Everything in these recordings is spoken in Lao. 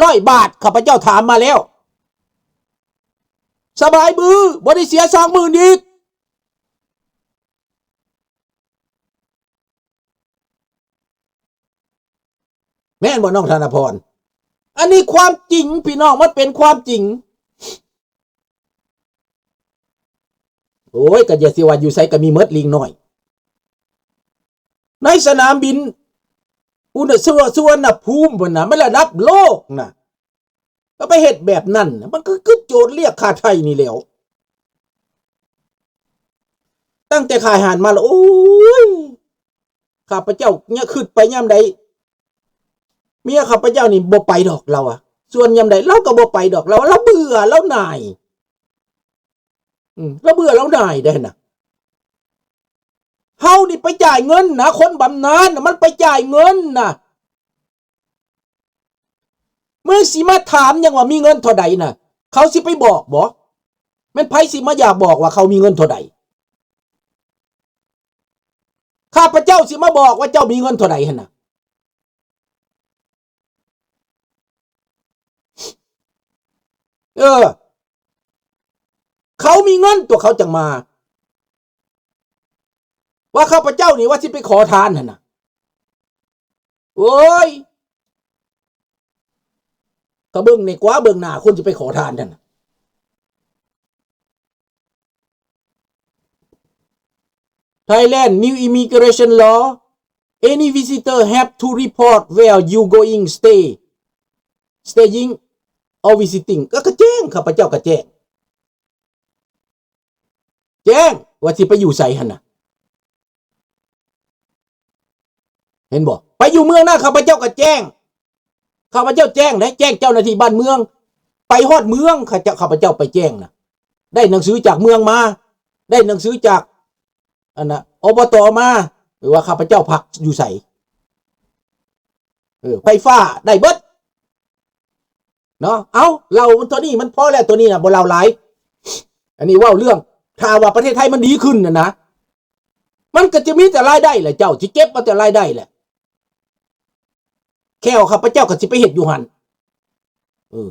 ຮ້ອຍບາດ ຂ້າພະເຈົ້າຖາມມາແລ້ວ ສະບາຍບື ບໍ່ໄດ້ເສຍສອງໝື່ນອີກ. ແມ່ນບໍ່ນ້ອງທະນະພອນ? ອັນນີ້ຄວາມຈິງພີ່ນ້ອງ ມັນເປັນຄວາມຈິງ. ໂອ້ຍ ກໍຢ່າຊິວ່າຢູ່ໃສກໍມີໝົດ ລີງນ້ອຍ ໃນສະໜາມບິນອຸນະ ສຸ ສຸວັນນະພູມພຸ້ນນະ ມັນລະດັບໂລກນະ ກໍໄປເຮັດແບບນັ້ນນະ ມັນກໍຄືໂຈດລຽກຄ່າໄຖ່ນີ້ແຫຼ້ວ. ຕັ້ງແຕ່ຂາຍອາຫານມາລະ ໂອ້ຍ ຂ້າພະເຈົ້າ ຍາ ຄິດໄປຍາມໃດ ເມຍຂ້າພະເຈົ້ານີ້ບໍ່ໄປດອກ ລາວວ່າ ຊວນຍາມໃດລາວກໍບໍ່ໄປດອກ ລາວວ່າລາວເບື່ອ ລາວໜ່າຍ ອືມ ລາວເບື່ອ ລາວໜ່າຍເດ້ຫັ້ນນະ. ເຮົານີ້ໄປຈ່າຍເງິນນະ ຄົນບຳນານນະ ມັນໄປຈ່າຍເງິນນະ. ມຶງຊິມາຖາມຫຍັງວ່າມີເງິນເທົ່າໃດນະ ເຂົາຊິໄປບອກບໍ? ແມ່ນໃຜຊິມາຢາກບອກວ່າເຂົາມີເງິນເທົ່າໃດ? ຂ້າພະເຈົ້າຊິມາບອກວ່າເຈົ້າມີເງິນເທົ່າໃດຫັ້ນນະ. ເອີ ເຂົາມີເງິນຕົວະ ເຂົາຈັ່ງມາ ວ່າຂ້າພະເຈົ້ານີ້ວ່າຊິໄປຂໍທານຫັ້ນນະ. ໂອ້ຍ ກໍເບິ່ງແດ່ກວ່າ ເບິ່ງໜ້າຄົນຊິໄປຂໍທານຫັ້ນນະ. Thailand new immigration law, any visitor have to report where you going stay, staying or visiting. ກໍ ກໍແຈ້ງ ຂ້າພະເຈົ້າກໍແຈ້ງ ແຈ້ງວ່າຊິໄປຢູ່ໃສຫັ້ນນະ ເຫັນບໍ່? ໄປຢູ່ເມືອງນະ ຂ້າພະເຈົ້າກໍແຈ້ງ ຂ້າພະເຈົ້າແຈ້ງເດ້ ແຈ້ງເຈົ້າໜ້າທີ່ບ້ານເມືອງ ໄປຮອດເມືອງ ຂ້າເຈົ້າ ຂ້າພະເຈົ້າໄປແຈ້ງນະ ໄດ້ໜັງສືຈາກເມືອງມາ ໄດ້ໜັງສືຈາກ ອັນນະ ອບຕ ມາ ຫຼືວ່າຂ້າພະເຈົ້າພັກຢູ່ໃສ ເອີ ໄຟຟ້າໄດ້ເບິດເນາະ. ເອົາ ເລົ່າເທົ່ານີ້ມັນພໍແລ້ວ ຕົວນີ້ນະບໍ່ເລົ່າຫຼາຍ ອັນນີ້ເວົ້າເລື່ອງ ຖ້າວ່າປະເທດໄທມັນດີຂຶ້ນຫັ້ນນະ ມັນກໍຈະມີແຕ່ລາຍໄດ້ແຫຼະ ເຈົ້າຊິເກັບເອົາແຕ່ລາຍໄດ້ແຫຼະ ແຂ້ວຂ້າພະເຈົ້າກໍຊິໄປເຮັດຢູ່ຫັ້ນ ເອີ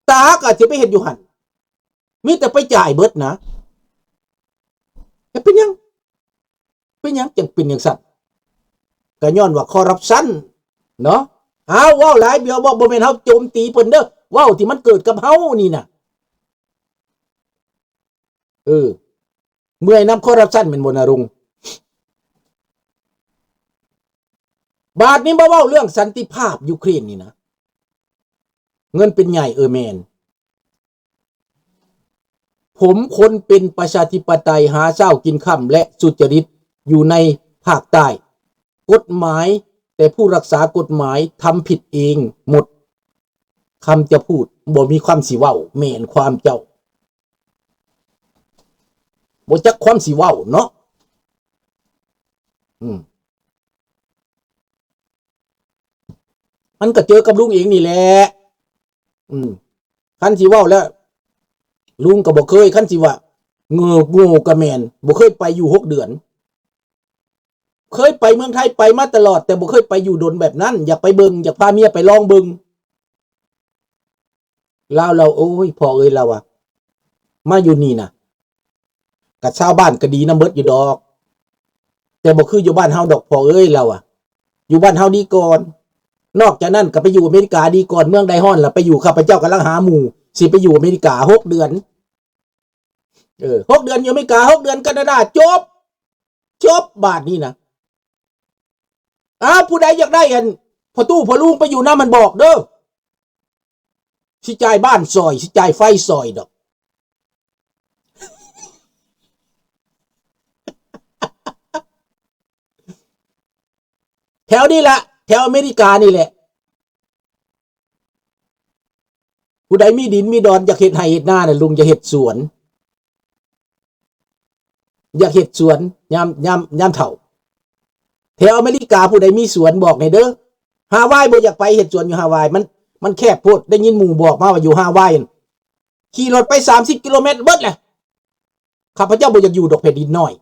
ຕາກໍຊິໄປເຮັດຢູ່ຫັ້ນ ມີແຕ່ໄປຈ່າຍເບິດນະ ແລ້ວເປັນຫຍັງ? ເປັນຫຍັງຈັ່ງເປັນຈັ່ງຊັ້ນ? ກໍຍ້ອນວ່າຄໍຣັບຊັນເນາະ. ອ້າວ ເວົ້າຫຼາຍ ບໍ່ ບໍ່ ບໍ່ແມ່ນເຮົາໂຈມຕີເພິ່ນເດີ້ ເວົ້າທີ່ມັນເກີດກັບເຮົານີ້ນະ. ເອີ ເມື່ອຍນຳຄໍຣັບຊັນແມ່ນບໍ່ນະລຸງ? ບາດນີ້ມາເວົ້າເລື່ອງສັນຕິພາບຢູເຄຣນນີ້ນະ ເງິນເປັນໃຫຍ່ ເອີ ແມ່ນ. ຜົມຄົນເປັນປະຊາທິປະໄຕ ຫາເຊົ້າກິນຄ່ຳ ແລະ ສຸດຈະລິດຢູ່ໃນພາກໃຕ້. ກົດໝາຍ ແຕ່ຜູ້ຮັກສາກົດໝາຍທຳຜິດເອງໝົດ. ຄຳຈະພູດ ບໍ່ມີຄວາມຊິເວົ້າ ແມ່ນຄວາມເຈົ້າ. ບໍ່ຈັກຄວາມຊິເວົ້າເນາະ. ອືມ. ມັນກໍເຈີກັບລຸງເອງນີ້ແຫຼະ. ອືມ. ຄັນຊິເວົ້າແລ້ວ ລຸງກໍບໍ່ເຄີຍ, ຄັນຊິວ່າໂງ່ ໂງ່ກໍແມ່ນ, ບໍ່ເຄີຍໄປຢູ່ຫົກເດືອນ. ເຄີຍໄປເມືອງໄທ ໄປມາຕະຫຼອດ, ແຕ່ບໍ່ເຄີຍໄປຢູ່ດົນແບບນັ້ນ. ຢາກໄປເບິ່ງ, ຢາກພາເມຍໄປລອງເບິ່ງ. ລາວ ລາວ ໂອ້ຍ ພໍ່ເອີຍ ລາວວ່າ ມາຢູ່ນີ້ນະ ກະຊາວບ້ານກະດີນຳເບິດຢູ່ດອກ ແຕ່ບໍ່ຄືຢູ່ບ້ານເຮົາດອກ ພໍ່ເອີຍ ລາວວ່າ ຢູ່ບ້ານເຮົາດີກ່ອນ. ນອກຈາກນັ້ນກະໄປຢູ່ອາເມລິກາດີກ່ອນ ເມືອງໃດຮ້ອນລະໄປຢູ່. ຂ້າພະເຈົ້າກຳລັງຫາໝູ່ ຊິໄປຢູ່ອາເມລິກາຫົກເດືອນ. ເອີ ຫົກເດືອນຢູ່ອາເມລິກາ ຫົກເດືອນການາດາ ຈົບ ຈົບບາດນີ້ນະ. ອ້າວ ຜູ້ໃດຢາກໄດ້ອັນພໍ່ຕູ້ພໍ່ລຸງໄປຢູ່ນຳ ມັນບອກເດີ້ ຊິຈ່າຍບ້ານຊ່ອຍ ຊິຈ່າຍໄຟຊ່ອຍດອກ. ແຖວນີ້ລະ ແຖວອາເມລິການີ້ແຫຼະ. ຜູ້ໃດມີດິນມີດອນ ຢາກເຮັດໄຮ່ເຮັດນານະ ລຸງ ຢາກເຮັດສວນ ຢາກເຮັດສວນຍາມ ຍາມ ຍາມເຖົ້າ. ແຖວອາເມລິກາຜູ້ໃດມີສວນບອກແດ່ເດີ້. ຮາວາຍບໍ່ຢາກໄປ ເຮັດສວນຢູ່ຮາວາຍ ມັນ ມັນແຄບໂພດ. ໄດ້ຍິນໝູ່ບອກມາວ່າຢູ່ຮາວາຍ ຂີ່ລົດໄປສາມສິບກິໂລແມັດເບິດແຫຼະ. ຂ້າພະເຈົ້າບໍ່ຢາກຢູ່ດອກແຜ່ນດິນນ້ອຍ.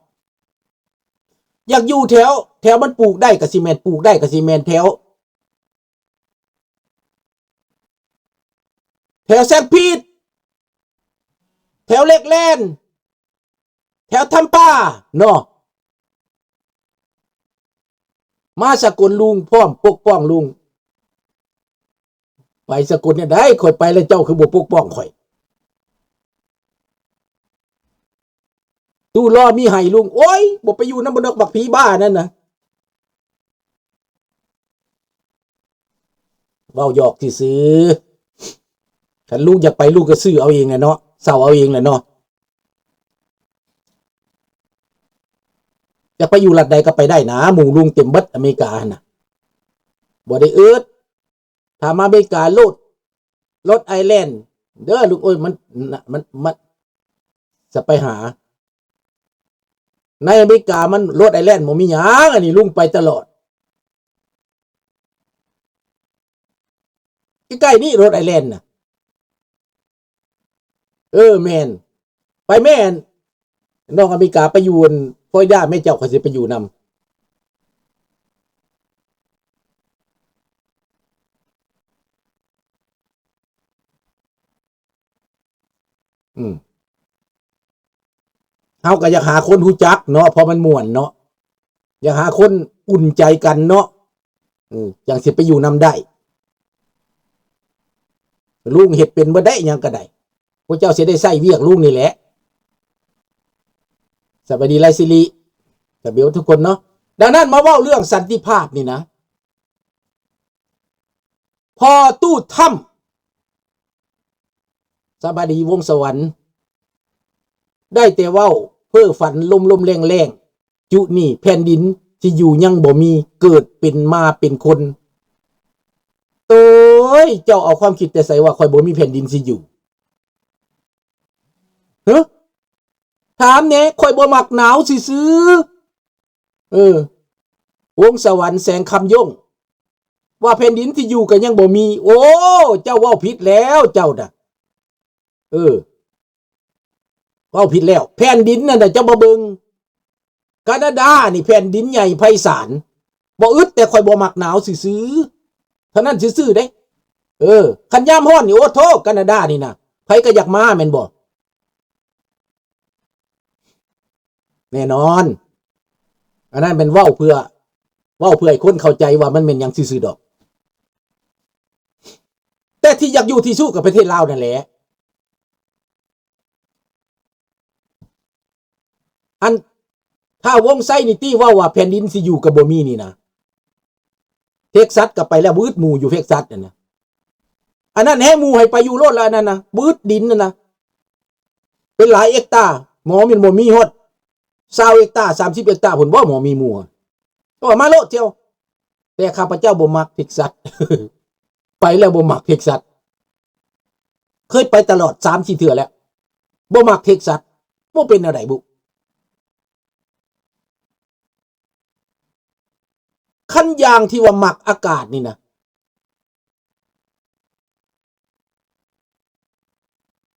ຢາກຢູ່ແຖວ ແຖວມັນປູກໄດ້ກະຊິແມ່ນ ປູກໄດ້ກະຊິແມ່ນແຖວ ຖວແຊງພິດ ແຖວເຫຼັກແລນ ແຖວທຳປາເນາະ ມາສະກົນລຸງ ພ້ອມປົກປ້ອງລຸງ. ໄປສະກົນແນວໃດ? ຂ້ອຍໄປແລ້ວເຈົ້າຄືບໍ່ປົກປ້ອງຂ້ອຍ? ຕູ້ລໍມີໄຫ້ລຸງ. ໂອ້ຍ ບໍ່ໄປຢູ່ນຳມັນດອກ ບັກຜີບ້ານັ້ນນະ. ເວົ້າຫຍອກຊື່ໆ ຄັນລຸງຢາກໄປ ລຸງກໍຊື້ເອົາເອງແຫຼະເນາະ ເຊົ່າເອົາເອງແຫຼະເນາະ. ຢາກໄປຢູ່ລັດໃດກໍໄປໄດ້ນະ ໝູ່ລຸງເຕັມເບິດອາເມລິກາຫັ້ນນະ ບໍ່ໄດ້ອຶດ. ຖ້າມາອາເມລິກາໂລດ ໂຣດໄອແລນເດີລຸງເອີຍ ມັນ ມັນ ມັນ ຈະໄປຫາ ໃນອາເມລິກາມັນໂຣດໄອແລນບໍ່ມີຫຍັງ ອັນນີ້ລຸງໄປຕະຫຼອດ ໃກ້ໆນີ້ໂຣດໄອແລນນະ. ເອີ ແມ່ນ ໄປແມ່ນ ນ້ອງອາເມລິກາໄປຢູ່ອັນຟລໍຣິດາແມ່ເຈົ້າ ຂ້ອຍຊິໄປຢູ່ນຳ. ອືມ ເຮົາກໍຢາກຫາຄົນຮູ້ຈັກເນາະ ເພາະມັນມ່ວນເນາະ ຢາກຫາຄົນອຸ່ນໃຈກັນເນາະ ເອີ ຈັ່ງຊິໄປຢູ່ນຳໄດ້. ລຸງເຮັດເປັນເບິດໄດ໋ ຫຍັງກໍໄດ້ ພວກເຈົ້າຊິໄດ້ໃຊ້ວຽກລຸງນີ້ແຫຼະ. ສະບາຍດີໄລສິລິ ກະເບວທຸກຄົນເນາະ. ດັ່ງນັ້ນມາເວົ້າເລື່ອງສັນຕິພາບນີ້ນະ ພໍ່ຕູ້ທຳ ສະບາຍດີວົງສະຫວັນ ໄດ້ແຕ່ເວົ້າເພີ້ຝັນລົມໆແລງໆ ຈຸນີ້ແຜ່ນດິນທີ່ຢູ່ຍັງບໍ່ມີ ເກີດເປັນມາເປັນຄົນ. ໂຕຍ ເຈົ້າເອົາຄວາມຄິດແຕ່ໃສວ່າຂ້ອຍບໍ່ມີແຜ່ນດິນທີ່ຢູ່? ຮະ? ຖາມແດ່ ຂ້ອຍບໍ່ມັກໜາວຊື່ໆ. ເອີ ວົງສະຫວັນ ແສງຄຳຍົງ ວ່າແຜ່ນດິນທີ່ຢູ່ກໍຍັງບໍ່ມີ. ໂອ້ ເຈົ້າເວົ້າຜິດແລ້ວເຈົ້ານະ ເອີ ເວົ້າຜິດແລ້ວ. ແຜ່ນດິນນັ້ນນະ ເຈົ້າມາເບິ່ງ ການາດານີ້ແຜ່ນດິນໃຫຍ່ໄພສານ ບໍ່ອຶດ ແຕ່ຂ້ອຍບໍ່ມັກໜາວຊື່ໆ ເທົ່ານັ້ນຊື່ໆເດ້. ເອີ ຄັນຍາມຮ້ອນນີ້ ໂອ້ໂທ້ ການາດານີ້ນະ ໃຜກໍຢາກມາແມ່ນບໍ່? ແນ່ນອນ ອັນນັ້ນແມ່ນເວົ້າເພື່ອ ເວົ້າເພື່ອໃຫ້ຄົນເຂົ້າໃຈວ່າມັນແມ່ນຫຍັງຊື່ໆດອກ. ແຕ່ທີ່ຢາກຢູ່ທີ່ສຸດກໍປະເທດລາວນັ້ນແຫຼະ. ອັນ ຖ້າວົງໄຊນີ້ຕິເວົ້າວ່າແຜ່ນດິນຊິຢູ່ກໍບໍ່ມີນີ້ນະ ເທັກຊັສກໍໄປແລ້ວ ບຶດໝູ່ຢູ່ເທັກຊັສນັ້ນນະ. ອັນນັ້ນແຮງໝູ່ໃຫ້ໄປຢູ່ໂລດລະ ອັນນັ້ນນະ ບຶດດິນນັ້ນນະ ເປັນຫຼາຍເອັກຕາ ໝໍແມ່ນບໍ່ມີຮອດຊາວເອັກຕາ ສາມສິບເອັກຕາພຸ້ນບໍ່ ໝໍມີໝູ່ ກໍວ່າມາໂລດທ່ຽວ. ແຕ່ຂ້າພະເຈົ້າບໍ່ມັກເທັກຊັສ ໄປແລ້ວບໍ່ມັກເທັກຊັສ ເຄີຍໄປຕະຫຼອດສາມສີ່ເທື່ອແລ້ວ ບໍ່ມັກເທັກຊັສ ບໍ່ເປັນແນວໃດບຸ. ຄັນຢ່າງທີ່ວ່າມັກອາກາດນີ້ນະ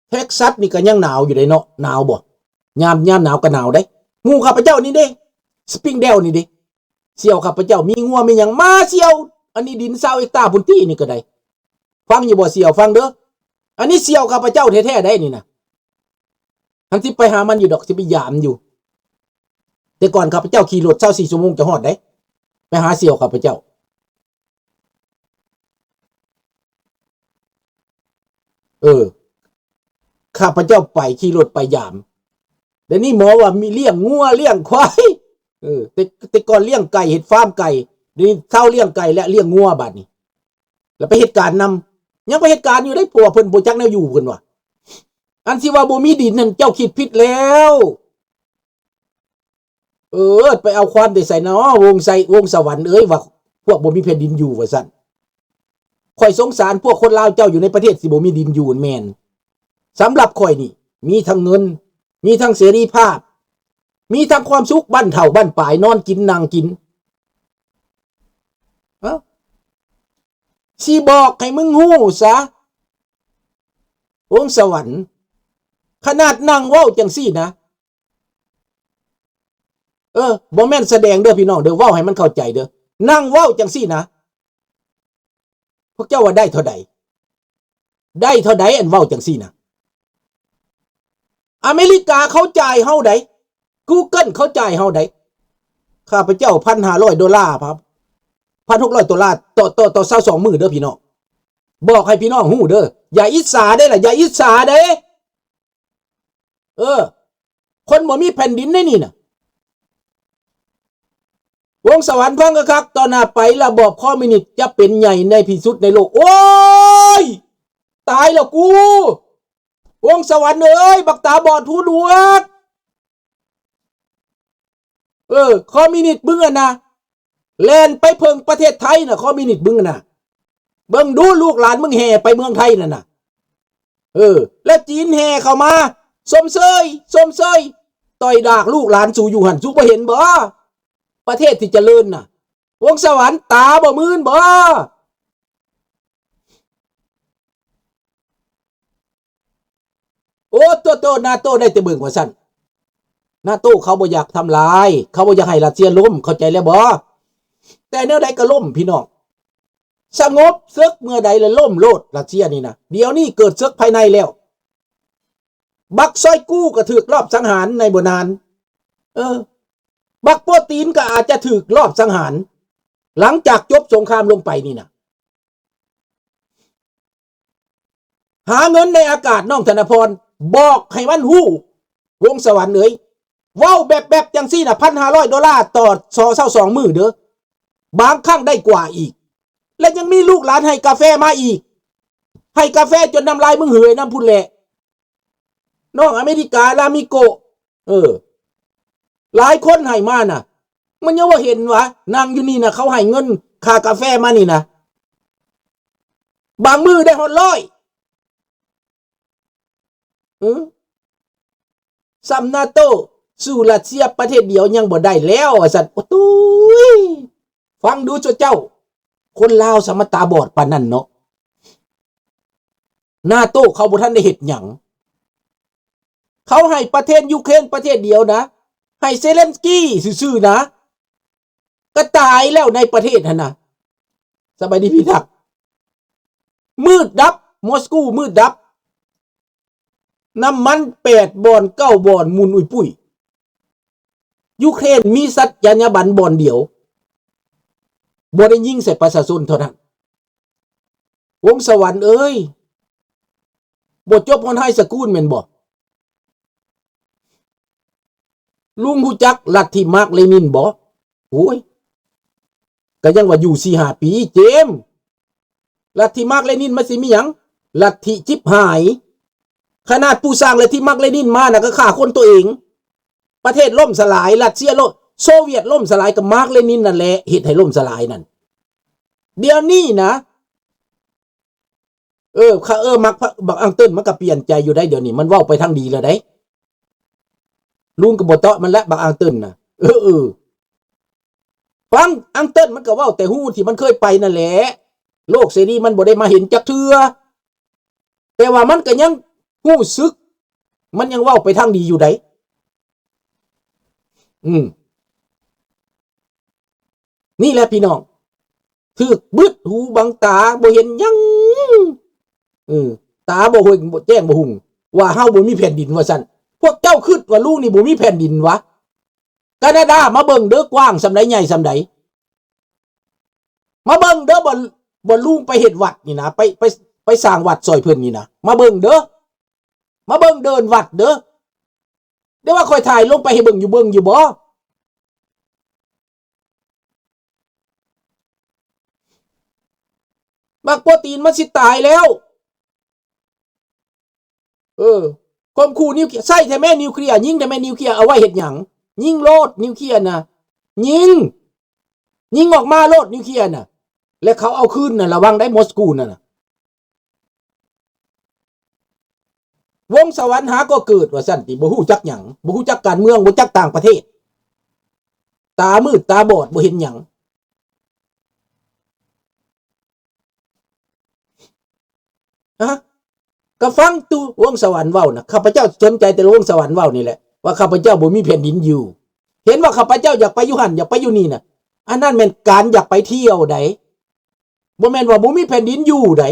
ເທັກຊັສນີ້ກໍຍັງໜາວຢູ່ເດ້ເນາະ ໜາວບໍ່? ຍາມ ຍາມໜາວກໍໜາວເດ້. ໝູ່ຂ້າພະເຈົ້ານີ້ເດ້ ສະປຣິງເດວນີ້ເດ້ ສ່ຽວຂ້າພະເຈົ້າມີງົວມີຫຍັງ ມາສ່ຽວ ອັນນີ້ດິນຊາວເອັກຕາພຸ້ນຕິ ນີ້ກໍໄດ້. ຟັງຢູ່ບໍ່ສ່ຽວ? ຟັງເດີ ອັນນີ້ສ່ຽວຂ້າພະເຈົ້າແທ້ໆໄດ໋ນີ້ນະ. ຫັ້ນ ຊິໄປຫາມັນຢູ່ດອກ ຊິໄປຢາມຢູ່. ແຕ່ກ່ອນຂ້າພະເຈົ້າຂີ່ລົດຊາວສີ່ຊົ່ວໂມງຈະຮອດໄດ໋ ໄປຫາສ່ຽວຂ້າພະເຈົ້າ. ເອີ ຂ້າພະເຈົ້າໄປ ຂີ່ລົດໄປຢາມ. ດຽວນີ້ໝໍວ່າມີລ້ຽງງົວລ້ຽງຄວາຍ. ເອີ ແຕ່ ແຕ່ກ່ອນລ້ຽງໄກ່ ເຮັດຟາມໄກ່ ດຽວນີ້ເຊົາລ້ຽງໄກ່ແລ້ວ ລ້ຽງງົວບາດນີ້ ແລ້ວໄປເຮັດການນຳ. ຍັງໄປເຮັດການຢູ່ເດ້ ເພາະວ່າເພິ່ນບໍ່ຈັກແນວຢູ່ ເພິ່ນວ່າ. ອັນທີ່ວ່າບໍ່ມີດິນນັ້ນ ເຈົ້າຄິດຜິດແລ້ວ. ເອີ ໄປເອົາຄວາມແຕ່ໃສເນາະ ວົງໄຊ ວົງສະຫວັນເອີຍ ວ່າພວກບໍ່ມີແຜ່ນດິນຢູ່ວ່າຊັ້ນ. ຂ້ອຍສົງສານພວກຄົນລາວເຈົ້າຢູ່ໃນປະເທດທີ່ບໍ່ມີດິນຢູ່ ແມ່ນ. ສຳລັບຂ້ອຍນີ້ ມີທັງເງິນ ມີທັງເສລີພາບ ມີທັງຄວາມສຸກ ບັ້ນເຖົ້າບັ້ນປາຍ ນອນກິນນັ່ງກິນ. ເອົ້າ ຊິບອກໃຫ້ມຶງຮູ້ຊະ ວົງສະຫວັນ ຂະໜາດນັ່ງເວົ້າຈັ່ງຊີ້ນະ ເອີ ບໍ່ແມ່ນສະແດງເດີພີ່ນ້ອງເດີ ເວົ້າໃຫ້ມັນເຂົ້າໃຈເດີ. ນັ່ງເວົ້າຈັ່ງຊີ້ນະ ພວກເຈົ້າວ່າໄດ້ເທົ່າໃດ? ໄດ້ເທົ່າໃດ ອັນເວົ້າຈັ່ງຊີ້ນະ? ອາເມລິກາເຂົາຈ່າຍເຮົາໃດ໋ Google ເຂົາຈ່າຍເຮົາໃດ໋. ຂ້າພະເຈົ້າ ພັນຫ້າຮ້ອຍໂດລາ ພັນຫົກຮ້ອຍໂດລາ ຕໍ່ ຕໍ່ ຕໍ່ຊາວສອງມື້ເດີພີ່ນ້ອງ. ບອກໃຫ້ພີ່ນ້ອງຮູ້ເດີ ຢ່າອິດສາເດ້ລະ ຢ່າອິດສາເດ້. ເອີ ຄົນບໍ່ມີແຜ່ນດິນໃນນີ້ນະ. ວົງສະຫວັນ ຟັງຄັກໆ ຕໍ່ໜ້າໄປ ລະບອບຄອມມິວນິດຈະເປັນໃຫຍ່ໃນທີ່ສຸດໃນໂລກ. ໂອ້ຍ ຕາຍແລ້ວກູ ວົງສະຫວັນເອີຍ ບັກຕາບອດຫູໜວກ. ເອີ ຄອມມິວນິດມຶງຫັ້ນນະ ແລ່ນໄປເພິ່ງປະເທດໄທນະ ຄອມມິວນິດມຶງຫັ້ນນະ. ເບິ່ງດູລູກຫຼານມຶງແຫ່ໄປເມືອງໄທນັ້ນນະ. ເອີ ແລ້ວຈີນແຫ່ເຂົ້າມາ ຊົມເຊີຍ ຊົມເຊີຍ. ຕ່ອຍດາກລູກຫຼານສູຢູ່ຫັ້ນ ສູບໍ່ເຫັນບໍ? ປະເທດທີ່ຈະເລີນນະ ວົງສະຫວັນ ຕາບໍ່ມື່ນບໍ? ໂອ້ ໂຕ ໂຕ ນາໂຕ ໄດ້ແຕ່ເບິ່ງວ່າຊັ້ນ. ນາໂຕເຂົາບໍ່ຢາກທຳລາຍ ເຂົາບໍ່ຢາກໃຫ້ຣັດເຊຍລົ້ມ ເຂົ້າໃຈແລ້ວບໍ? ແຕ່ແນວໃດກໍລົ້ມພີ່ນ້ອງ. ສະຫງົບເສິກເມື່ອໃດລະລົ້ມໂລດ ຣັດເຊຍນີ້ນະ. ດຽວນີ້ເກີດເສິກພາຍໃນແລ້ວ. ບັກຊອຍກູກໍຖືກລອບສັງຫານໃນບໍ່ນານ. ເອີ ບັກໂປຕີນກໍອາດຈະຖືກລອບສັງຫານ ຫຼັງຈາກຈົບສົງຄາມລົງໄປນີ້ນະ. ຫາເງິນໃນອາກາດ ນ້ອງທະນະພອນ ບອກໃຫ້ມັນຮູ້ ວົງສະຫວັນເອີຍ. ເວົ້າແບບໆຈັ່ງຊີ້ນະ ພັນຫ້າຮ້ອຍໂດລາຕໍ່ຊາວສອງມື້ເດີ. ບາງຄັ້ງໄດ້ກວ່າອີກ ແລະຍັງມີລູກຫຼານໃຫ້ກາແຟມາອີກ ໃຫ້ກາແຟຈົນນ້ຳລາຍມຶງເຫືອຍນຳພຸ້ນແຫຼະ. ນ້ອງອາເມລິກາ ລາມິໂກ ເອີ ຫຼາຍຄົນໃຫ້ມານະ. ມັນຍັງບໍ່ເຫັນຫວາ ນັ່ງຢູ່ນີ້ນະ ເຂົາໃຫ້ເງິນຄ່າກາແຟມານີ້ນະ ບາງມື້ໄດ້ຮອດຮ້ອຍ. ເອີ ສ່ຳນາໂຕ ສູ້ຣັດເຊຍປະເທດດຽວຍັງບໍ່ໄດ້ແລ້ວ ວ່າຊັ້ນ. ໂອ້ ຕຸ້ຍ ຟັງດູເຈົ້າ ຄົນລາວສາມາດຕາບອດປານນັ້ນເນາະ. ນາໂຕເຂົາບໍ່ທັນໄດ້ເຮັດຫຍັງ ເຂົາໃຫ້ປະເທດຢູເຄຣນປະເທດດຽວນະ ໃຫ້ເຊເລັນສກີຊື່ໆນະ ກະຕາຍແລ້ວໃນປະເທດຫັ້ນນະ. ສະບາຍດີພີ່ທັກ. ມືດດັບ ມົສກູມືດດັບ. ນ້ຳມັນແປດບ່ອນ ເກົ້າບ່ອນ ໝຸ່ນອຸ້ຍປຸ້ຍ. ຢູເຄຣນມີສັດຈະຍາບັນບ່ອນດຽວ ບໍ່ໄດ້ຍິງໃສ່ປະຊາຊົນເທົ່ານັ້ນ. ວົງສະຫວັນເອີຍ ບໍ່ຈົບຮອດໄຮສະກູນແມ່ນບໍ່? ລຸງຮູ້ຈັກລັດທິມາກເລນິນບໍ່? ໂອ້ຍ ກະຍັງວ່າຢູ່ສີ່ຫ້າປີ ເຈມ. ລັດທິມາກເລນິນມັນຊິມີຫຍັງ? ລັດທິຈິບຫາຍ. ຂະໜາດຜູ້ສ້າງລັດທິມາກເລນິນມານະ ກະຂ້າຄົນໂຕເອງ. ປະເທດລົ້ມສະຫຼາຍ ຣັດເຊຍລົ້ມ ໂຊວຽດລົ້ມສະຫຼາຍ ກະມາກເລນິນນັ້ນແຫຼະ ເຮັດໃຫ້ລົ້ມສະຫຼາຍນັ້ນ. ດຽວນີ້ນະ ເອີ ຂ້າ ເອີ ມັກ ບັກອັງເຕີນມັນກະປ່ຽນໃຈຢູ່ໄດ໋ ດຽວນີ້ມັນເວົ້າໄປທາງດີແລ້ວໄດ໋. ລຸງກະບໍ່ເຕາະມັນແຫຼະ ບັກອັງເຕີນນະ. ເອີ ເອີ ຟັງ ອັງເຕີນມັນກະເວົ້າແຕ່ຮູທີ່ມັນເຄີຍໄປນັ້ນແຫຼະ. ໂລກເສລີມັນບໍ່ໄດ້ມາເຫັນຈັກເທື່ອ. ແຕ່ວ່າມັນກະຍັງຮູ້ສຶກ ມັນຍັງເວົ້າໄປທາງດີຢູ່ໃດ໋. ອືມ ນີ້ແຫຼະພີ່ນ້ອງ ຖືກບຶດຫູບັງຕາ ບໍ່ເຫັນຫຍັງ. ເອີ ຕາບໍ່ເຫັນ ບໍ່ແຈ້ງບໍ່ຮຸ່ງ ວ່າເຮົາບໍ່ມີແຜ່ນດິນວ່າຊັ້ນ. ພວກເຈົ້າຄິດວ່າລຸງນີ້ບໍ່ມີແຜ່ນດິນຫວາ? ການາດາ ມາເບິ່ງເດີ ກວ້າງສ່ຳໃດ ໃຫຍ່ສ່ຳໃດ. ມາເບິ່ງເດີ ບ່ອນ ບ່ອນລຸງໄປເຮັດວັດນີ້ນະ ໄປ ໄປ ໄປສ້າງວັດຊ່ອຍເພິ່ນນີ້ນະ ມາເບິ່ງເດີ ມາເບິ່ງເດີວັດເດີ. ດຽວວ່າຂ້ອຍຖ່າຍລົງໄປໃຫ້ເບິ່ງຢູ່ ເບິ່ງຢູ່ບໍ່? ບັກໂປຕີນມັນຊິຕາຍແລ້ວ. ເອີ ຂົ່ມຂູ່ນິວເຄລຍ ໃຊ້ແທ້ແມ່ນິວເຄລຍ ຍິງແທ້ແມ່ນິວເຄລຍ ເອົາໄວ້ເຮັດຫຍັງ? ຍິງໂລດນິວເຄລຍນະ ຍິງ ຍິງອອກມາໂລດນິວເຄລຍນະ ແລະເຂົາເອົາຄືນນະ ລະວັງໄດ້ ມົສກູນັ້ນນະ. ວົງສະຫວັນຫາກໍເກີດວ່າຊັ້ນຕິ ບໍ່ຮູ້ຈັກຫຍັງ ບໍ່ຮູ້ຈັກການເມືອງ ບໍ່ຈັກຕ່າງປະເທດ ຕາມືດຕາບອດ ບໍ່ເຫັນຫຍັງ. ຮະ ກະຟັງຕູວົງສະຫວັນເວົ້ານະ ຂ້າພະເຈົ້າສົນໃຈແຕ່ວົງສະຫວັນເວົ້ານີ້ແຫຼະ ວ່າຂ້າພະເຈົ້າບໍ່ມີແຜ່ນດິນຢູ່. ເຫັນວ່າຂ້າພະເຈົ້າຢາກໄປຢູ່ຫັ້ນ ຢາກໄປຢູ່ນີ້ນະ ອັນນັ້ນແມ່ນການຢາກໄປທ່ຽວໃດ໋ ບໍ່ແມ່ນວ່າບໍ່ມີແຜ່ນດິນຢູ່ໃດ໋.